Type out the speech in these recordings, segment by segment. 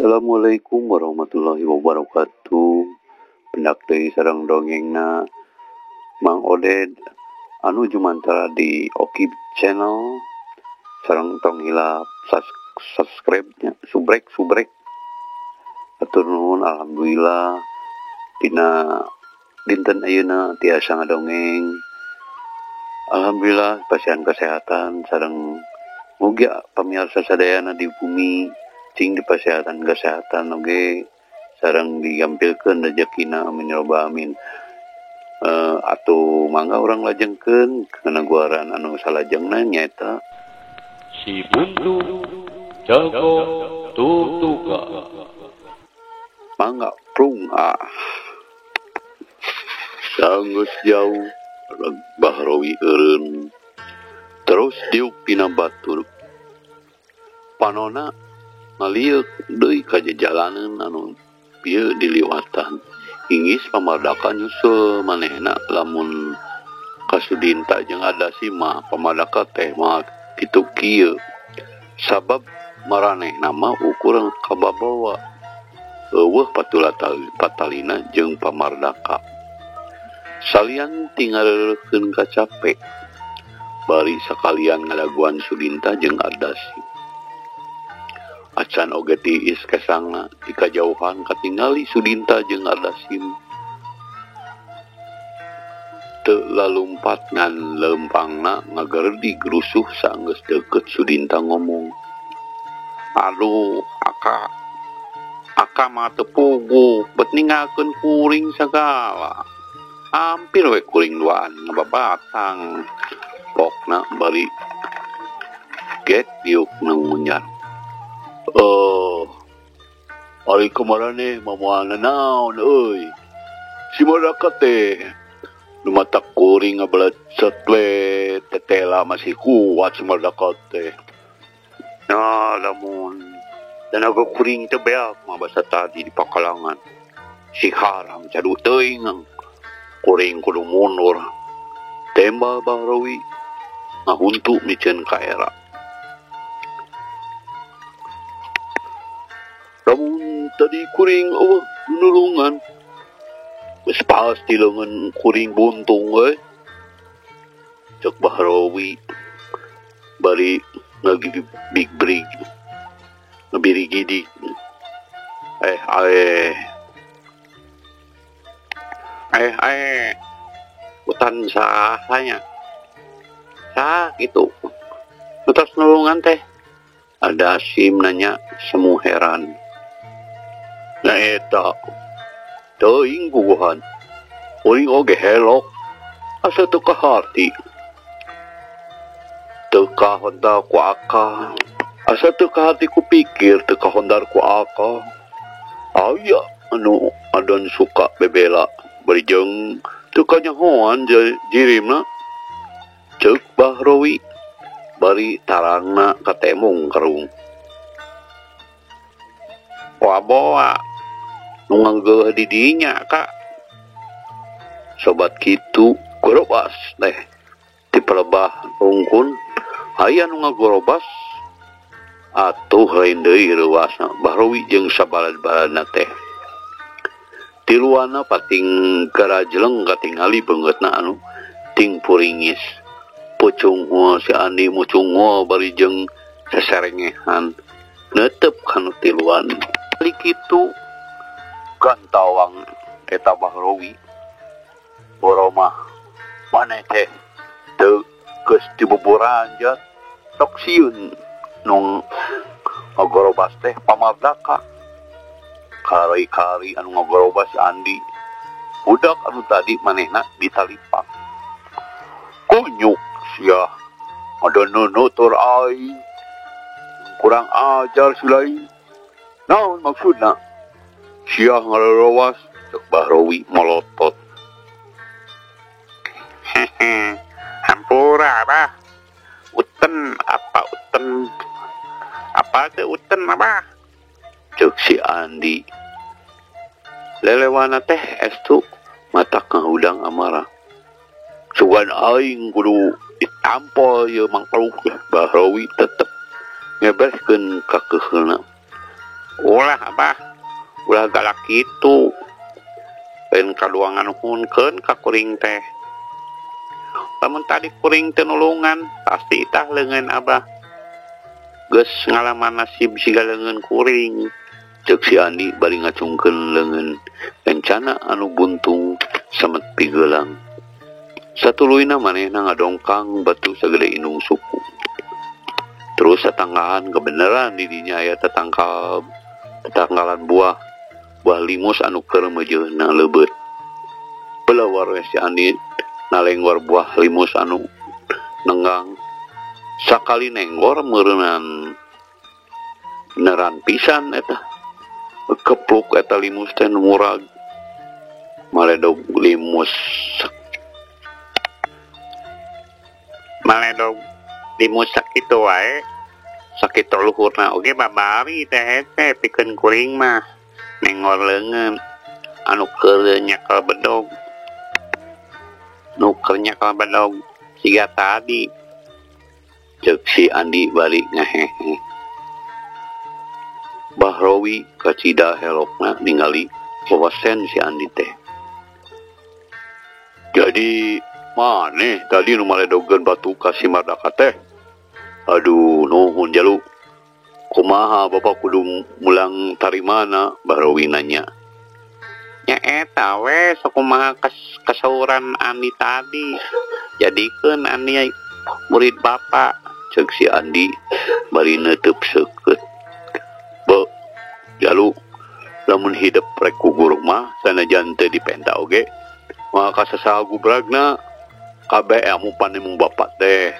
Assalamualaikum warahmatullahi wabarakatuh. Pendak deui sareng dongengna Mang Oded anu jumantara di Oki Channel. Sareng tong hilap subscribe-nya, subrek. Atur nuhun, alhamdulillah dina dinten ayeuna tiasa ngadongeng. Alhamdulillah pasihan kesehatan sareng mugi pamirsa sadayana di bumi cing di pasehatan kesehatan oge sareng digampilkeun rejekina, amin ya rabbal alamin. Atuh mangga urang lajengkeun kana guaran anu salajengna nyaeta Si Buntu Jago Tutuka. Mangga prung ah. Sanggeus jauh Bahrawi eureun terus diuk dina batur. Panona ngalieuk deui ka jajalaneun anu bieu diliwatan. Inggis pamardaka nyusul manehna lamun kasudinta jeung adasi mah pamardaka teh mah kitu kieu. Sabab maranehna mah ukuran kababawa eueuh patalina jeung pamardaka. Salian tingareureun kacape bari sakalian ngadaguan Sudinta jeung Ardasi. Acan oge tiis kesangna di kajauhan katingali Sudinta jeung Ardasim. Teu lalumpat ngan leumpangna ngagerdi gerusuh saenggeus deukeut Sudinta ngomong. Aduh, aka aka mah teu puguh bet ninggalkeun kuring sagala. Hampir we kuring duaan ngababatang. Pokna bari get diuk nang munjar. Ari kamarane mamoal naon euy. Si Mardaka teh lumatak kuring ngabelecet we tetela masih kuat si Mardaka teh. Nah, lamun tenaga kuring teh beak mah basa tadi di pakalangan. Si haram cadu teuing kuring kudu mundur. Tembal Bahrawi ngahuntu miceun ka era. Lamun tadi kuring eueuh nulungan geus pasti leungeun kuring buntung euy. Cek Bahrawi bari ngagibig-brig ngebirigidik. Eh hutan sahanya sah gitu terus nulungan teh. Ada Asim nanya semu heran. Nah eta teuing puguhan kuring oge helok asa teu kaharti teu kahonda ku aka asa teu kaharti ku pikir teu kahondar ku aka. Aya anu adon suka bebela bari jeung teu kanyahoan jirimna. Ceuk Bahrawi bari tarangna katemung kerung. Boa-boa nu ngageuh di dinya kak. Sobat kitu gorobas teh di pelebah rungkun aya nu ngagorobas atuh lain deui reuasna Bahrawi jeung sabalad-baladna teh. Tiluana pating garajeleng katingali beungeutna anu ting puringis. Pucung si Andi mucung bari jeung seserengehan netep kanu tiluan. Kali kitu gantawang eta Bahrawi boromah maneh teh teu geus dibuburanjat sok sieun nu ngagorobas teh pamardaka. Kari-kari anu ngagorobas si Andi budak anu tadi manehna ditalipak. Kunyuk sia ada nunutur aing kurang ajar si lain. Naon maksudna sia ngarorowas? Cek Bahrawi molotot. Hehe, hampura abah. Uten apa uten? Apa teh uten abah? Cek si Andi. Lelewana teh estu matak ngahudang amarah. Sugan aing kudu ditampol ieu mangkaluk. Bahrawi tetep ngebereskeun kakeheulna. Ulah Abah, ulah galak kitu. Lain kadua nganuhunkeun ka kuring teh. Lamun tadi kuring teu nulungan, pasti itah leungeun Abah. Geus ngalaman nasib siga leungeun kuring. Ceuk si Andi bari ngacungkeun leungeun lencana anu buntung samet pigeulang. Satuluyna manehna ngadongkang batu sagede indung suku. Terus satanggahan kebenaran di dinya aya tetangkalan buah limus anu keur meujeuna leubeut. Pelawar we si Andi nalenggor buah limus anu nenggang. Sakali nenggor meureunan beneran pisan eta. Kepluk eta limus teh murag. Maledog limus. Maledog limus sakitu wae. Sakitu luhurna oge babari teh hese pikeun kuring mah. Nenggor leungeun anu keur nyekel bedog. Nu keur nyekel bedog siga tadi. Ceuk si Andi balik ngahehe. Bahrowi kacida helokna ningali wawasen si Andi teh. Jadi maneh tadi nu maledogeun batu ka si Mardaka teh? Aduh, nuhun jalu. Kumaha bapak kudu mulang tarimana? Bahrowi nanya. Nya eta we sakumaha kasauran Andi tadi. Jadikeun Andi murid bapak. Ceuk si Andi bari neuteub seukeut. Be, jalu, lamun hidep rek ku guru mah sanajan teu dipenta oge maka kasasaha gubragna kabeh ilmu panemung bapak teh.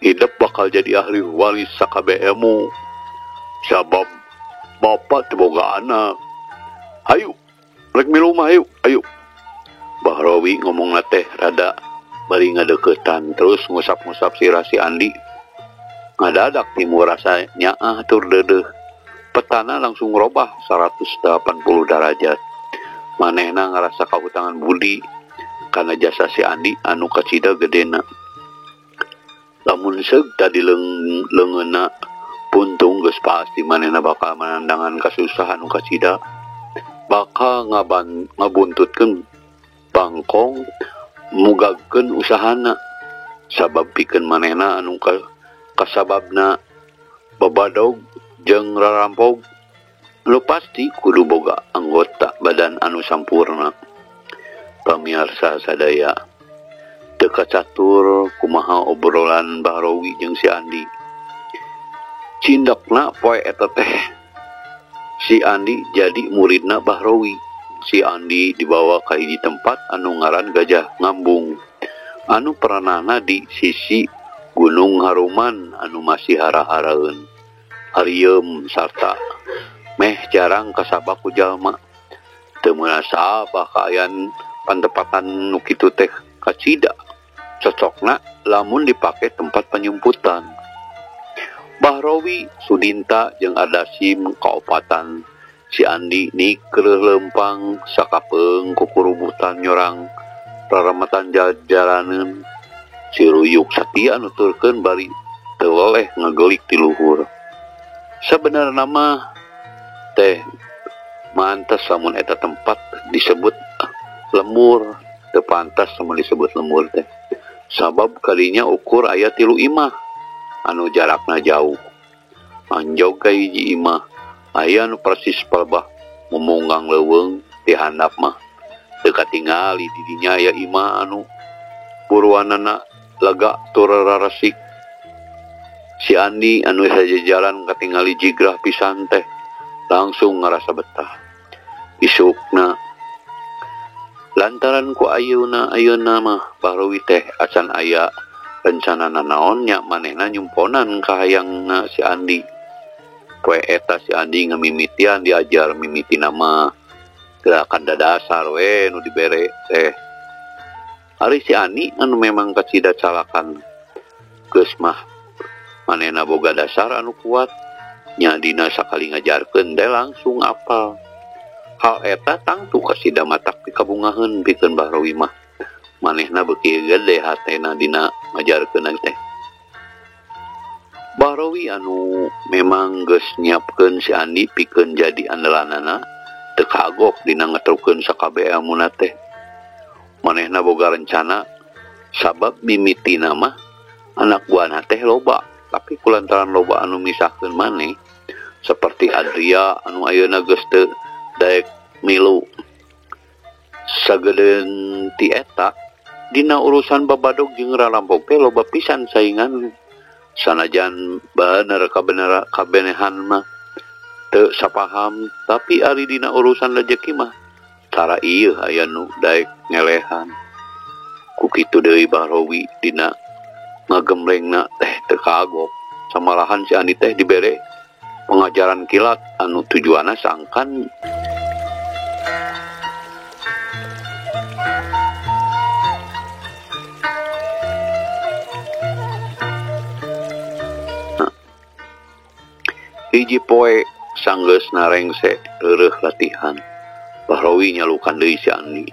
Hidep bakal jadi ahli waris sakabeh ilmu. Sabab bapak teu boga anak. Hayu, rek milu mah hayu, ayo. Bahrowi ngomongna teh rada bari ngadeukeutan terus ngusap-ngusap sirah si Andi. Ngadadak timbul rasa nyaah tur deudeuh. Petana langsung robah 180 derajat. Manehna ngarasa kahutangan budi karena jasa si Andi anu kacida gedena. Lamun seug tadi leungeunna puntung geus pasti manehna bakal manandangan kasusahan anu kacida. Bakal ngabuntutkeun bangkong mugagkeun usahana. Sabab pikeun manehna anu kasababna babadog jeung rarampog lu pasti kudu boga anggota badan anu sampurna. Pamiarsa sadaya, teu kacatur kumaha obrolan Bahrowi jeung si Andi. Cindakna poe eta teh si Andi jadi muridna Bahrowi. Si Andi dibawa ka hiji tempat anu ngaran Gajah Ngambung, anu peranana di sisi Gunung Haruman anu masih hara-haraeun. Harieum sarta meh jarang kasabak ku jalma. Teu munasabah kaayaan pantepatan nu kitu teh kacida. Cocokna lamun dipake tempat penyumputan. Bahrowi, Sudinta jeung Ardasim kaopatan si Andi nikreuh leumpang sakapeung kukurubutan nyorang raramatan jajaraneun. Si Ruyuk satia nuturkeun bari teu loleh ngagelik ti luhur. Sebenarna mah teh mantas lamun eta tempat disebut lemur, teu pantas lamun disebut lemur teh. Sabab kalinya ukur aya 3 imah anu jarakna jauh. Anjog ka hiji imah aya anu persis palebah mumunggang leuweung ti handap mah. Teu katingali di dinya aya imah anu buruanana lega tur raresik. Si Andi anu sajajaran katingali jigrah pisan teh langsung ngarasa betah. Isukna lantaran ku ayeuna mah Bahrowi teh acan aya rencana nanaon nya manehna nyumponan ka hayangna si Andi. Poe eta si Andi ngamimitian diajar mimiti nama gerakan dadasar we nu dibere teh. Ari si Andi anu memang kacida calakan geus mah manehna boga dasar anu kuat nya dina sakali ngajarkeun teh langsung apal. Hal eta tangtu kasida matak pikabungaheun pikeun Bahrowi mah. Manehna beuki gede hatena dina ngajarkeun teh. Bahrawi anu memang geus nyiapkeun si Andi pikeun jadi andalanana teu kagok dina ngetrukeun sakabeh elmuna teh. Manehna boga rencana sabab mimitina mah anak buahna teh loba, tapi kulantaran loba anu misahkeun maneh seperti Adria anu ayeuna geus teu daek milu. Sagedeun ti eta dina urusan babadog jeung ralampok teh loba pisan saingan. Sanajan bener kabenehan mah teu sapaham, tapi ari dina urusan rejeki mah tara ieu aya nu daek ngelehan. Ku kitu deui Bahrawi dina ngagemblengna teh teu kagok. Samalahan si Andi teh dibere pengajaran kilat anu tujuanna sangkan hiji poe sanggeus narengse reureuh latihan. Bahrawi nyalukan deui si Andi.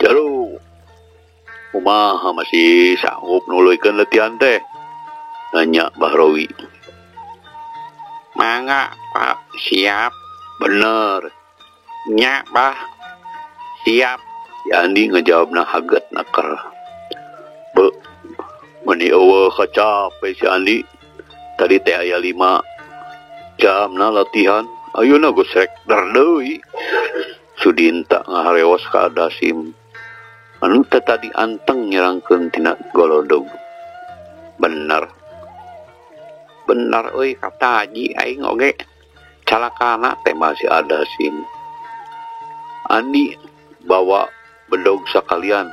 "Jalu, kumaha masih sanggup nuluykeun latihan teh?" nanya Bahrawi. "Mangga, Pak, siap." "Bener." "Nya, Bah, siap." Si Andi ngejawabna haget naker. Be, meuni eueuh kacape si Andi. Tadi teh aya 5 jamna latihan, ayeuna geus rek deui. Sudinta ngaharewos ka Adasim anu teh tadi anteng nyerangkeun tina golodog. Bener. Bener euy kata haji aing oge calakana teh masih Adasim. Andi bawa bedog sakalian.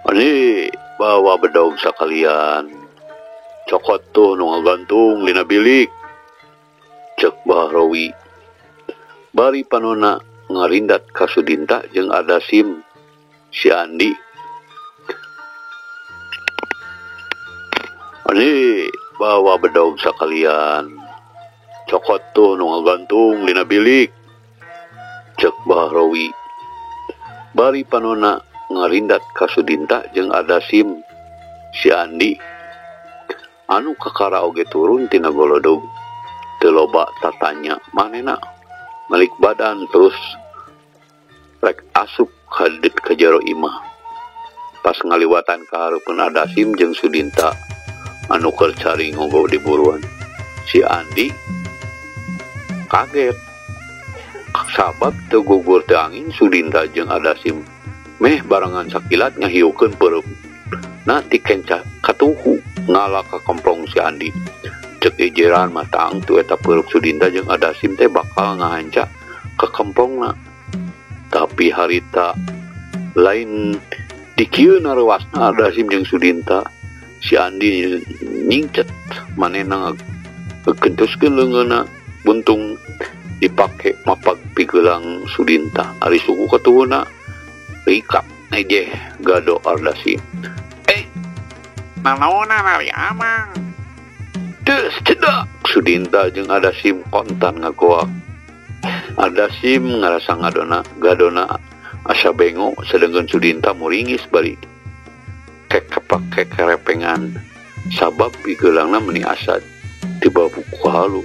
Andi bawa bedog sakalian. Cokot tuh nu ngagantung dina bilik. Cek Bahrawi. Bari panona ngarindat ka Sudinta jeung Adasim si Andi. Andi bawa bedog sakalian. Cokot tuh nu ngagantung dina bilik. Cek Bahrawi. Bari panona ngarindat ka Sudinta jeung Adasim si Andi. Anu kakara oge turun tina golodog. Teu loba tatanya manehna malik badan terus rek asup ka jero imah. Pas ngaliwatan ka hareupeun Adasim jeung Sudinta anu keur cari ngogo di buruan. Si Andi kaget sabab teu gugur teu angin Sudinta jeung Adasim meh barengan sakilat ngahiukeun peureum. Na ti kenca katuhu ngala ka kemplong si Andi. Cek ijeran mah tangtu eta peureum Sudinta jeung Adasim teh bakal ngahanca ka kemplongna. Tapi harita lain dikieuna rewasna Adasim jeung Sudinta. Si Andi nyingcet manehna ngegentuskeun leungeunna buntung dipake mapag pigelang Sudinta. Ari suku katuhuna rikap nejeh gado Adasim. Nanaonan ari amang. Deus cedak. Sudinta jeung Adasim kontan ngagoak. Adasim ngarasa ngadona gadona asa bengo sedengkeun Sudinta muringis bari kekepake kerepengan sabab pigeulangna meuni asa tiba buku halu.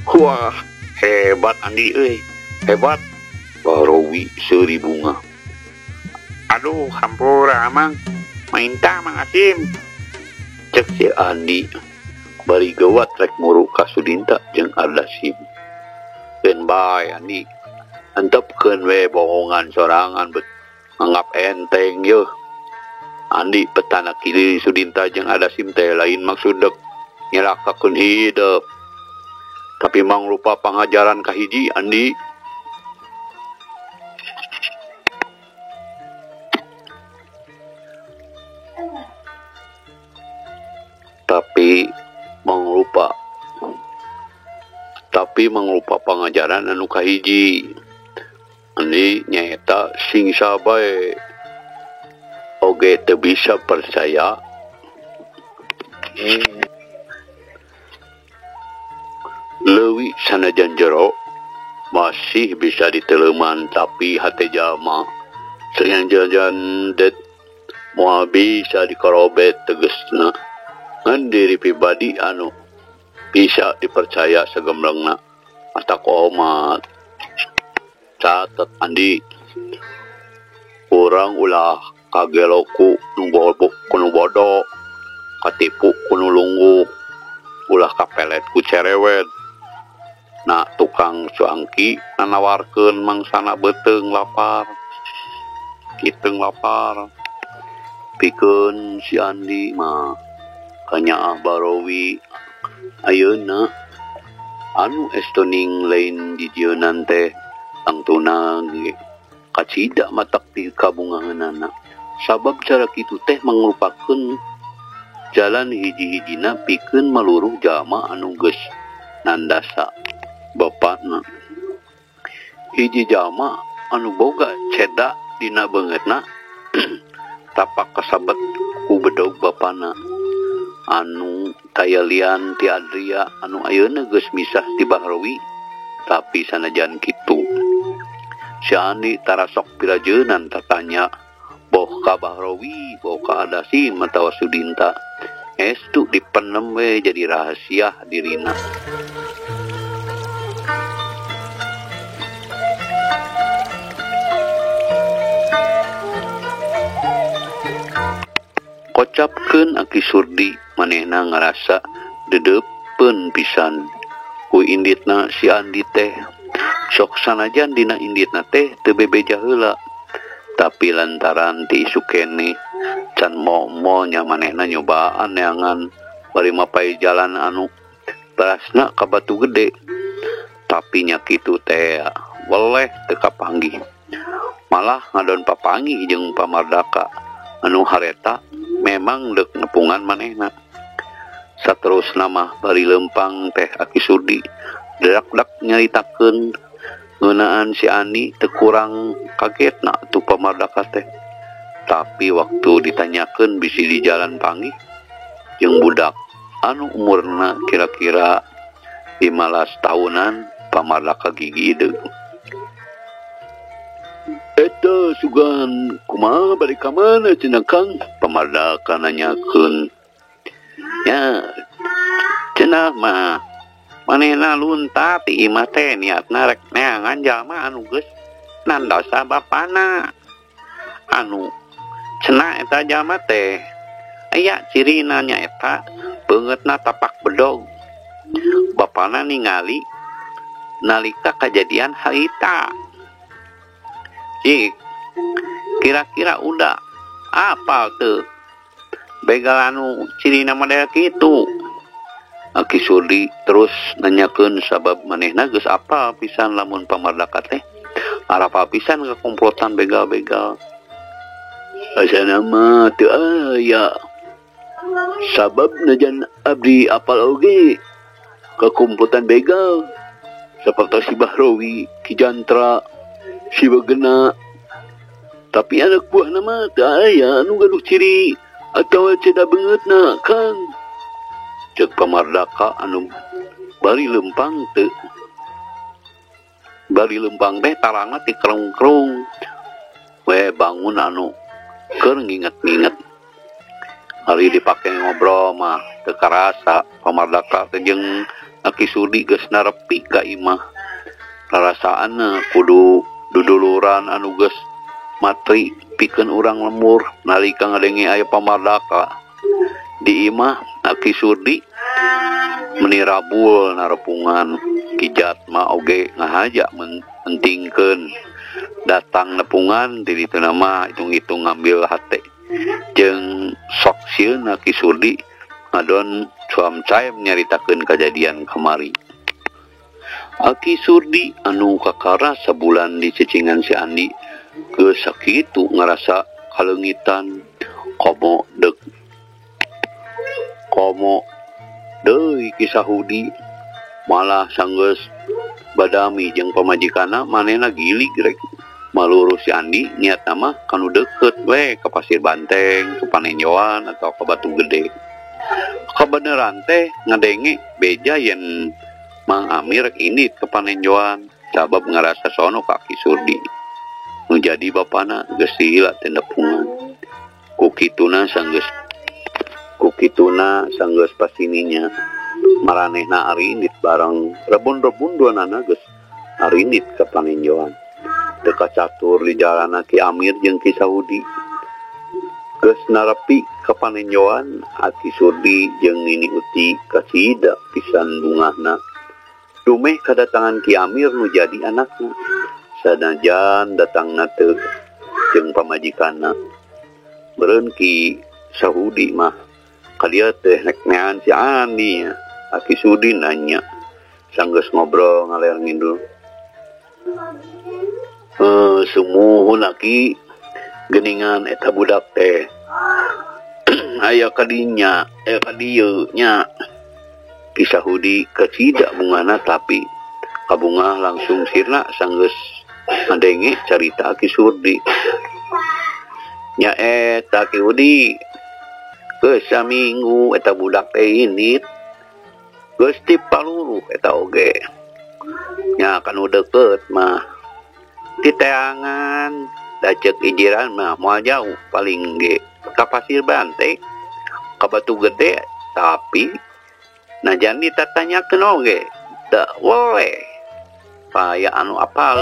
Wah, hebat Andi euy. Hebat. Bahrawi seuri bunga. Aduh, hampura amang. Minta Mang Asim. Cek si Andi bari gawat rek muru ka Sudinta jeung Adasim. Keun bae Andi. Antepkeun we bohongan sorangan bet anggap enteng yeuh. Andi petana kiri Sudinta jeung Adasim teh lain maksud dek nyelakakeun hidep. Tapi mang lupa pangajaran kahiji Andi. Tapi manglupa pangajaran anu kahiji. Andi nyaeta sing sabae oge teu bisa percaya. Leuwi sanajan jero masih bisa diteleman, tapi hate jalma sanajan det Moal bisa dikorobet tegesna ngan diri pribadi anu bisa dipercaya sagemblengna matak omat. Catet Andi, urang ulah kageloku nu bodo, katipu ku nu lungguh, ulah kapelet ku cerewet. Na tukang cuangki nanawarkeun mangsana beuteung lapar, kiteung lapar. Pikeun si Andi mah kanyaah Barowi ayeuna anu estoning lain dijieunnan teh tangtuna ge kacida matak ti kabungaheunana. Sabab cara kitu teh mangrupakeun jalan hiji-hijina pikeun maluruh jalma anu geus nandasa bapana. Hiji jalma anu boga ceda dina beungeutna tapak kasabet ku bedog bapana anu tayalian ti Adria anu ayeuna geus misah ti Bahrawi. Tapi sanajan kitu si Andi tarasok pirajeunan tatanya boh ka Bahrawi boh ka Adasi matawa Sudinta estu dipenem we jadi rahasia dirina. Kocapkeun Aki Surdi manehna ngarasa dedeupeun pisan ku inditna si Andi teh. Sok sanajan dina inditna teh teu bebeja heula, tapi lantaran ti isu keneh can moal-moalnya manehna nyobaan neangan bari mapay jalan anu barasna ka Batu Gede. Tapi nya kitu teh weleh teu kapanggih, malah ngadon papanggih jeung Pamardaka anu hareta memang deuk nepungan manehna. Saterusna mah bari lempang teh Aki Surdi dak-dak nyaritakeun ngeunaan si Andi teu kurang kagetna tu Pamardaka teh. Tapi waktu ditanyakeun bisi di jalan panggih jeung budak anu umurna kira-kira 15 tahunan, Pamardaka gigi deui. Eta sugan kumaha bari ka mana cenah Kang? Pamardaka nanyakeun. Ya cenah mah manehna lunta ti imah teh niatna rek neangan jalma anu geus nandasa bapana. Anu cenah eta jalma teh aya cirina nyaeta beungeutna tapak bedog. Bapana ningali nalika kajadian harita. Cik, kira-kira udah apal tuh begal anu cirina model kitu. Aki Surdi terus nanyakeun sabab manehna geus apal pisan lamun Pamardaka teh arapal pisan ke komplotan begal-begal. Asana mah teu aya sabab najan abdi apal oge ke komplotan begal seperti si Bahrawi, Ki Jantra, si Bagena. Tapi anak buah nama teu aya anu gaduh ciri atawa ceda beungeutna Kang. Ceuk Pamardaka anu bari lempang teu. Bari lempang teh tarangna ti kerung-kerung. We bangun anu keur nginget-nginget. Ari dipake ngobrol mah teu karasa Pamardaka teh jeung Aki Surdi geus narepi ka imah. Rarasaanna kudu duduluran anu geus matri pikeun urang lemur nalika ngadenge aya Pamardaka di imah. Aki Surdi meni rabul narepungan. Ki Jatma oge ngahaja mentingkeun datang nepungan di ditu nama hitung-hitung ngambil hate jeung sok sieun Aki Surdi ngadon cuamcai nyaritakeun kajadian kamari. Aki Surdi anu kakara sabulan di cicingan si Andi geus sakitu ngarasa kaleungitan komo deuk komo deui kisahudi malah sanggeus badami jeung pamajikanna manehna gilig rek maluruh si Andi niatna mah kanu deukeut we ka Pasir Banteng, ke Panenjoan atau ke Batu Gede. Kabeneran teh ngadenge beja yen Mang Amir ini ke Panenjoan sabab ngarasa sono ka Aki Surdi. Nu jadi bapana geus lila teh nepungan. Ku kituna sanggeus pasininya maranehna arindit bareng rebun-rebun duanana geus arindit ka paninjoan. Teu kacatur di jalana Ki Amir jeung Ki Saudi. Geus narepi ka paninjoan Aki Surdi jeung Nini Uti kasida pisan bungahna. Dumeh kadatangan Ki Amir nu jadi anakna. Sanajan datangna teu jeung pamajikanna. Beureun Ki Sahudi mah ka dieu teh rek nean si Andi. Aki Sudi nanya sanggeus ngobrol ngaler ngidul. Sumuhun aki geningan eta budak teh aya kadinya aya kadieu nya. Ki Sahudi kacida bungana tapi kabungah langsung sirna sanggeus ngadenge carita Aki Surdi. Nya eta Ki Udi geus saminggu eta budak teh indit geus ti paluruh eta oge. Nya kanu deukeut mah ti teangan da ceuk ijiran mah moal jauh paling ge ka Pasir Bante ka Batu Gede, tapi najan ditatanyakeun oge da boleh paya anu apal.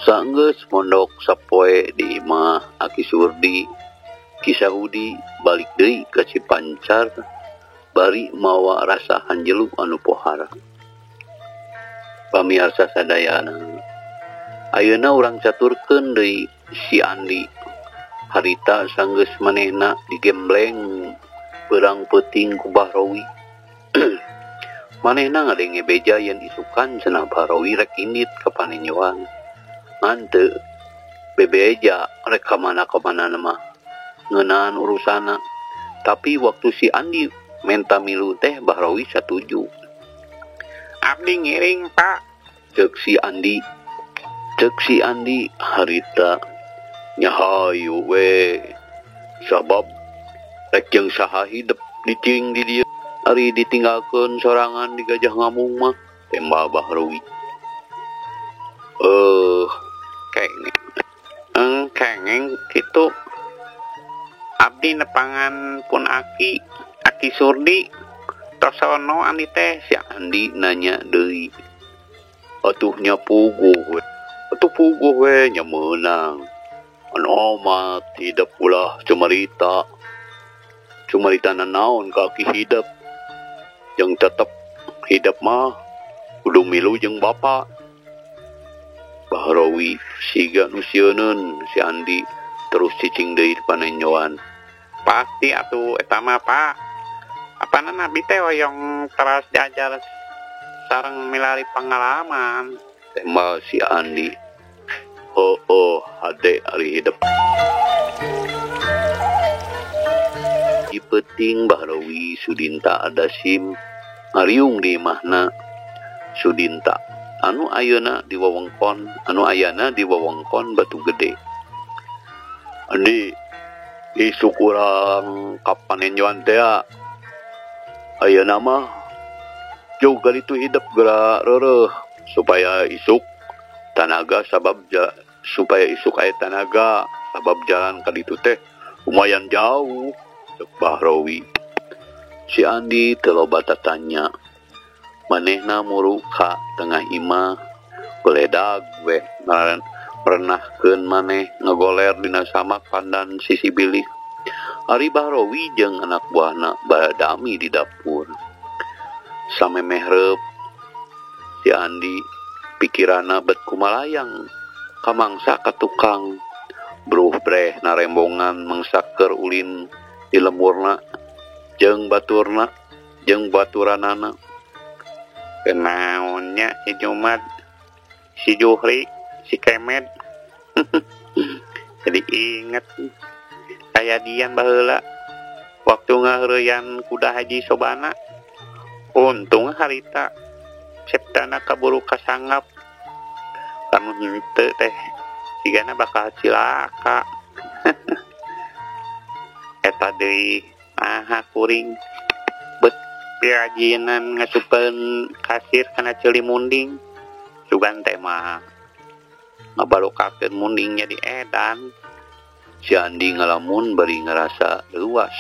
Sanggeus mondok sapoe di imah Aki Surdi, Ki Sahudi balik deui ka Cipancar bari mawa rasa hanjelu anu pohara. Pamiarsa sadayana, ayeuna urang caturkeun deui si Andi. Harita sanggeus manehna digembleng beurang peuting ku Bahrawi. Manehna ngadenge beja yen isukan cenah Bahrawi rek indit ka paninjoan. Ngan teu bebeja rek ka mana-kamana mah ngeunaan urusana. Tapi waktu si Andi menta milu teh Bahrawi satuju. Abdi ngiring, Pak. Ceuk si Andi. Ceuk si Andi harita nya hayu we. Sabab rek jeung saha hidep dicing di dieu. Ari ditinggalkeun sorangan di Gajah Ngamung mah tembak Bahrawi. Kengeng kitu. Abdi nepangan pun Aki, Aki Surdi. Tosono Andi teh. Si Andi nanya deui. Atuh nya puguh we. Atuh puguh we nya meunang. Anu omat hidep ulah cumarita. Cumarita nanaon ka aki hidep. Jeung tetep hidep mah kudu milu jeung bapa. Bahrawi siga nu sieuneun si Andi terus cicing deui di panenjoan. Pasti atuh eta mah, Pak. Apana nabi teh hoyong teras diajar sareng milari pengalaman. Tembal si Andi. Oh, hade ari hidep. Di peuting Bahrawi Sudinta ada sim ngariung di imahna Sudinta anu ayeuna di wewengkon Batu Gede. Andi isuk urang ka paninjoan teh ayeuna mah jauh kali itu hidep geura reureuh supaya isuk tanaga sabab supaya isuk aya tanaga sabab jalan ka ditu teh lumayan jauh. Ceuk Bahrawi. Si Andi teu loba tatanya. Manehna muru ka tengah imah geledag weh merenahkeun maneh ngagoler dina samak pandan sisi bilih. Ari Bahrawi jeung anak buahna badami di dapur. Samemeh reup si Andi pikiranna bet kumalayang kamangsa ka tukang. Bruh breh narembongan mangsaker ulin di lemurna jeung baturna jeung baturanana. Kenaonnya si Jumat, si Juhri, si Kemed. Jadi inget kajadian baheula waktu ngaheureuyan kuda Haji Sobana. Untung harita septana kaburu kasanggap. Lamun henteu teh sigana bakal cilaka. Eta deui naha kuring bet Pirajinan ngasupeun kasir kana ceuli munding. Sugan teh mah ngabarukakeun munding jadi edan. Si Andi ngalamun bari ngarasa luas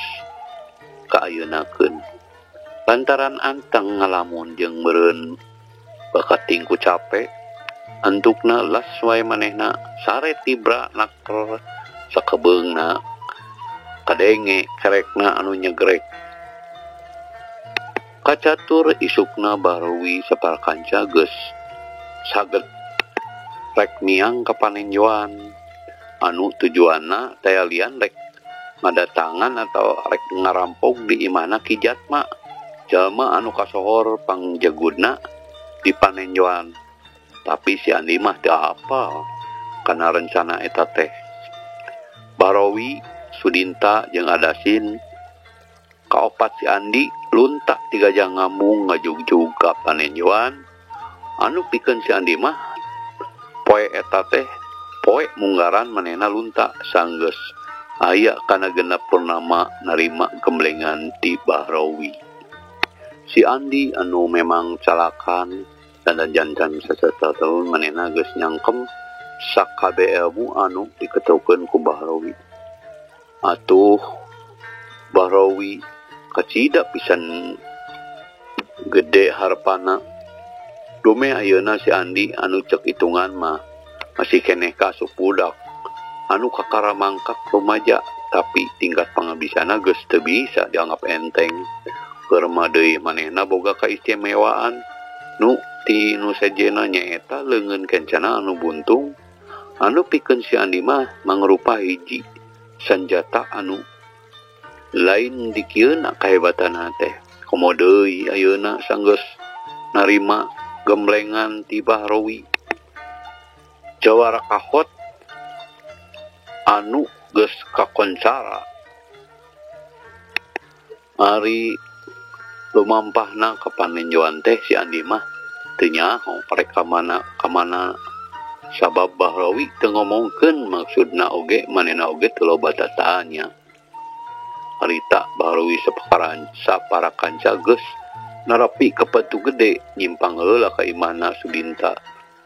kaayeunakeun. Lantaran anteng ngalamun jeung meureun bakating ku cape, antukna las wae manehna sare tibra naker sakebeungna kadenge kerekna anu nyegrek. Kacatur isukna Bahrawi saparakanca geus saged rek miang ka panenjoan anu tujuanna taya lian rek ngadatangan atau rek ngarampok di imahna Ki Jatma, jalma anu kasohor pangjegudna di panenjoan. Tapi si Andi mah teu apal kana rencana eta teh. Bahrawi, Sudinta jeung Adasin kaopat si Andi lunta tiga jang ngamung ngajugjug ka panenjoan anu pikeun si Andi mah poe eta teh poe munggaran manehna lunta sanggeus aya kana genep purnama narima gemblengan ti Bahrawi. Si Andi anu memang calakan dan jantan sasataun manehna geus nyangkem sakabeh ilmu anu diketaukeun ku Bahrawi. Atuh Bahrawi kacida pisan gede harpana. Dume ayeuna si Andi anu cek hitungan mah masih keneh kasup budak anu kakara mangkak rumaja, tapi tingkat pangabisana geus teu bisa dianggap enteng. Keur mah deui manehna boga kaistimewaan nu ti nu sejenna nyaeta leungeun kencana anu buntung anu pikeun si Andi mah mangrupa hiji sanjata anu lain dikieuna kahebatanna teh. Komo deui ayeuna sanggeus narima gemblengan ti Bahrawi. Jawara kahot anu geus kakoncara. Ari lumampahna ka panenjoan teh si Andi mah teu nyaho rek ka mana sabab Bahrawi teu ngomongkeun maksudna oge manehna oge teu loba tatanya. Harita Bahrawi saparakanca geus narapi ka Batu Gede nyimpang heula ka imahna Sudinta.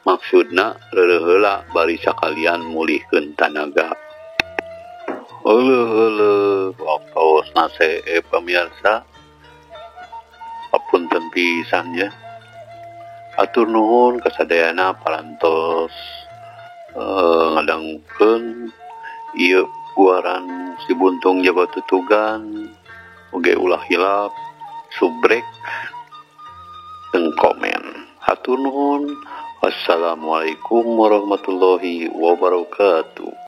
Maksudna reureuh heula bari sakalian mulihkeun tanaga. Euleuh waktosna seep pamirsa. Apunten pisan ya. Atur nuhun kasadayana parantos ngadangukeun ieu guaran si Buntung Jago Tutugan. Oge ulah hilap subrek jeung komen. Hatur nuhun. Wassalamualaikum warahmatullahi wabarakatuh.